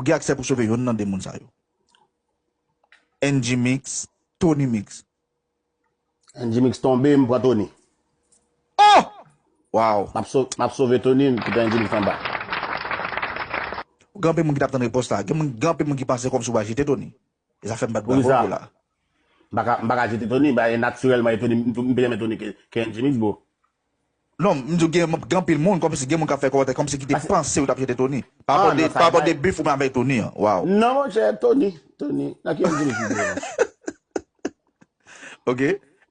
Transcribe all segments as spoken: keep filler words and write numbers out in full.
Ou gen aksè pou sove yonn nan de moun sa yo. N G Mix, Tony Mix. N G Mix tonbe, m pran Tony. Oh! Wow! M ap so- m ap sove Tony, m kite N G Mix anba. Gen anpil moun ki t ap tann repons la. Gen moun, gen anpil moun ki panse kòmsi w pa jete Tony. E sa fè m bat bravo pou la. M pa ka, m pa ka jete Tony, ba, e natirèlman, e Tony, m, m pi renmen Tony ke, ke N G Mix, bro. Non, m di w gen, gen anpil moun, kòmsi gen moun k ap fè kòmantè, kòmsi ki te panse w t ap jete Tony. Pa rapò de, pa rapò de bif ou menm avèk Tony an. Wow. Non, monchè, Tony, Tony. Nan ki N G Mix li te, monchè? Ok.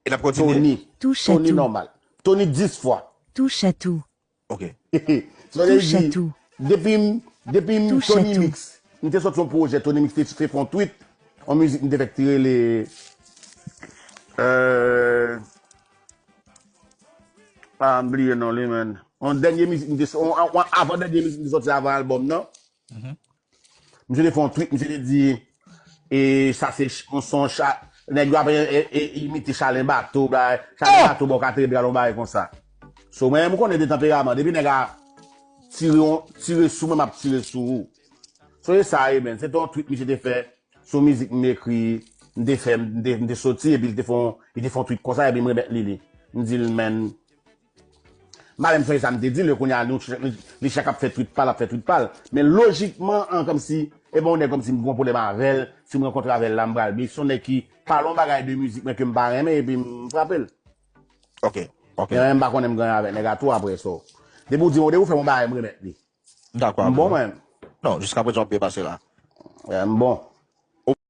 E n ap kontinye. Tony. Touche à Tony tout. Nòmal. Tony dis fwa. Touche à tout. Ok. So, li Touche à di, tout. Depi m, depi m Touche à Tony tout. Mix, m te sòti yon pwojè, Tony Mix te fè yon tweet, yon mizik m te fè k ti rele, euh, ah, m bliye non li, man. Yon dènye mizik m te, yon, yon, yon avan dènye mizik m te sòti avan albòm nan. Misye te fè yon tweet, misye te di, e sa se ch- yon son cha, nèg yo ap e- e- e- imite Chalen Bato, bagay. Chalen Bato, bon, ka trebe al yon bagay konsa. So, mwen, m konnen de tanperaman, depi nèg a tire yon, tire sou mwen, m ap tire sou ou. So, e sa, e, man, se te yon tweet misye te fè, sou mizik m ekri, m te fè, m te, m te soti, epi li te fè yon, li te fè yon tweet konsa, epi m remèt li li. M di l, man, m pa menm sonje sa m te di l, kounye a, nou, li, li chak ap fè tweet pa l, ap fè tweet pa l. Men lojikman, an, kòmsi, e bon, nèg kòmsi m gen yon pwoblèm avè l, si m rankontre avè l la, m pral bif. Se yon nèg ki pale yon bagay de mizik mwen ke m pa renmen, epi m frape l. Ok. Ok. Men mwen, m pa konnen m gen anyen avèk nèg a tou apre, so. Depi w di m, depi w fè m yon bagay, m remèt li. Dakò. M bon, mwen. Non, jiska prezan w ap byen pase la. Yeah, m bon.